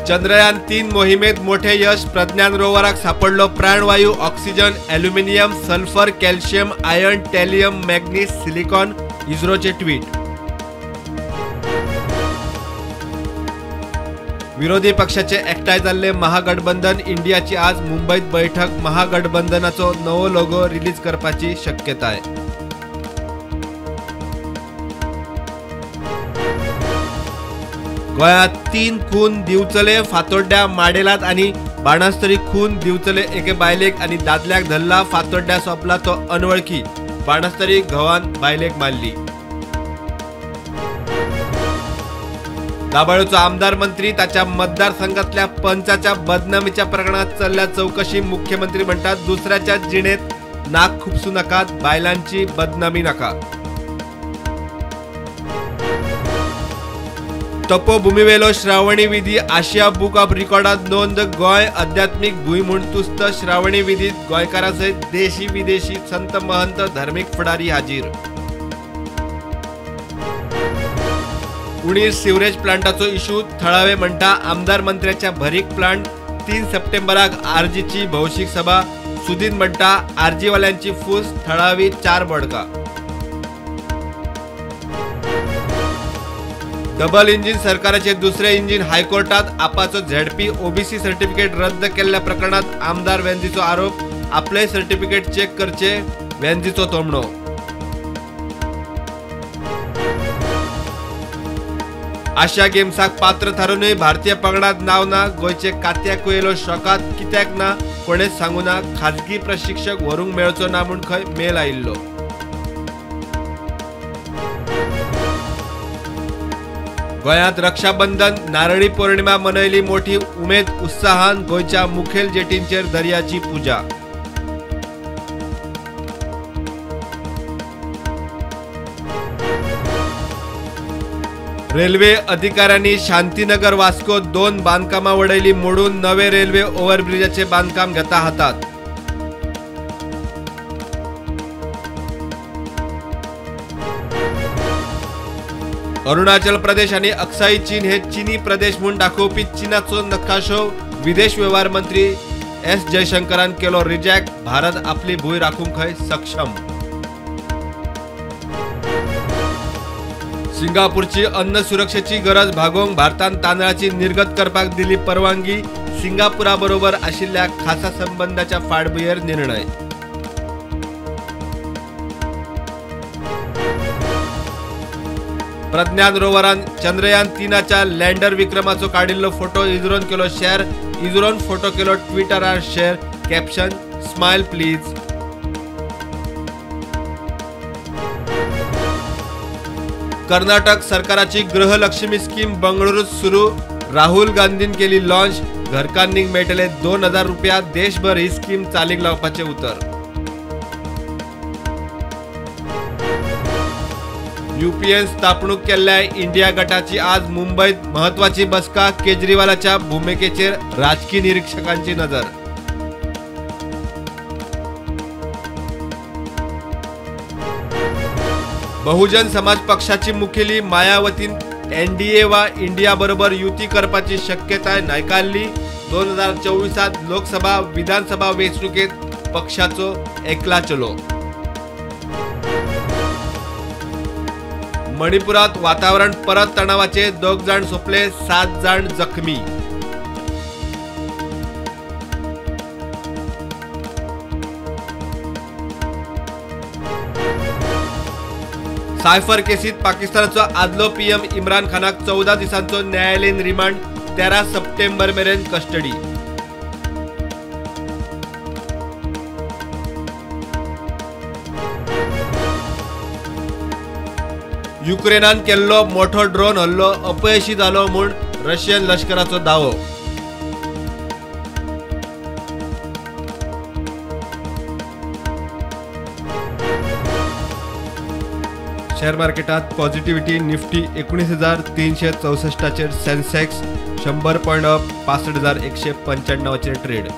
चंद्रयान 3 मोहिमेत मोठे यश, प्रज्ञान रोवराक सापडलो प्राणवायू, oxygen, aluminium, sulphur, calcium, iron, thallium, manganese, silicon, इस्रोचे tweet. विरोधी पक्षाचे एकठांय जाल्ले महागठबंधन इंडियाची आज मुंबईत बैठक, महागठबंधनाचो नवो लोगो रिलीज करपाची शक्यताय। गोंयांत 3 खून, दिवचले, फातोड्ड्या, माडेलात आनी बाणास्तरी खून, दिवचले एके बायलेक आनी दादल्याक धरला, फातोड्ड्या सोंपला तो अनवळखी, बाणास्तरी घोवान बायलेक मारली। दाबाळूचो आमदार मंत्री ताच्या मतदारसंघातल्या पंचाच्या बदनामीच्या प्रकरणात चल्ल्या चौकशी, मुख्यमंत्री म्हणटात दुसऱ्याच्या जिणेत नाक खुपसू नाकात, बायलांची बदनामी नाका। तपोभूमीवेलो श्रावणी विधी आशिया बुक ऑफ रिकॉर्डात नोंद, गोंय आध्यात्मिक भूंय म्हूण तुस्त, श्रावणी विधीत गोंयकारां सयत देशी विदेशी संत महंत धर्मीक फुडारी हाजीर। उणीर सिवरेज प्लांटाचो इशू, थळावे म्हणटा आमदार मंत्र्याच्या भरीक प्लांट, 3 सप्टेंबराक आरजीची भौशीक सभा, सुदीन म्हणटा आरजीवाल्यांची फूस, थळावी 4 बोडका। डबल इंजिन सरकाराचे दुसरे इंजिन हायकोर्टात, आपाचो झेडपी ओबीसी सर्टिफिकेट रद्द केल्ल्या प्रकरणात आमदार वेंझीचो आरोप, आपले सर्टिफिकेट चेक करचे, वेंझीचो तोमणो। आशिया गेम्साक पात्र थारूनय भारतीय पंगडात नाव ना, गोंयचे कात्या कुएलो शॉकात, कित्याक ना कोणेच सांगू ना, खाजगी प्रशिक्षक व्हरूंक मेळचो ना म्हूण खंय मेल आयिल्लो। गोंयांत रक्षाबंधन, नारळी पौर्णिमा मनयली मोठी उमेद उत्साहान, गोंयच्या मुखेल जेटींचेर दर्याची पुजा। रेल्वे अधिकाऱ्यांनी शांतीनगर वास्को 2 बांधकामां वडयली मोडून, नवे रेल्वे ओव्हरब्रिजाचे बांधकाम घेता हातात। अरुणाचल प्रदेश आणि अक्साई चीन हे चीनी प्रदेश म्हूण दाखोवपी चीनाचो नकाशो विदेश वेव्हार मंत्री एस जयशंकरान केलो रिजेक्ट, भारत आपली भूंय राखूंक खंय सक्षम। सिंगापूरची अन्न सुरक्षेची गरज भागोवंक भारतान तांदळाची निर्गत करपाक दिली परवानगी, सिंगापुरा बरोबर आशिल्ल्या खासा संबंधाच्या फाटभुंयेर निर्णय। प्रज्ञान रोवरान चंद्रयान 3च्या लँडर विक्रमाचो काडिल्लो फोटो इस्रोन केलो शेअर, इस्रोन फोटो केलो ट्विटरार share, caption smile please. Karnataka सरकाराची गृहलक्ष्मी स्कीम बंगळुरूत सुरू, राहुल गांधीन केली लॉन्च, घरकान्नीक मेळटले 2000 रुपया, देशभर ही स्कीम चालीक लावपाचें उतर। यूपीएन स्थापणूक केल्ल्या इंडिया गटाची आज मुंबईत महत्वाची बसका, केजरीवालाच्या भूमिकेचेर राजकी निरीक्षकांची नजर। बहुजन समाज पक्षाची मुखेली मायावतीन एनडीए वा इंडिया बरोबर युती करपाची शक्यताय न्हयकारली, 2024 लोकसभा विधानसभा वेंचणुकेत पक्षाचो एकला चलो। मणिपुरात वातावरण परत तणावाचे, 2 जाण सोंपले, 7 जाण जखमी। सायफर केसीत पाकिस्तानाचो आदलो पीएम इम्रान खानाक 14 दिसांचो न्यायालयीन रिमांड, 13 सप्टेंबर मेरेन कस्टडी। युक्रेनान केल्लो मोठो ड्रोन हल्लो अपयशी जालो म्हूण रशियन लश्कराचो दावो। शेअर मार्केटात पॉझिटिव्हिटी, निफ्टी 19,364 चेर, सेन्सेक्स 100 पॉयंट अप 65,195 चेर ट्रेड।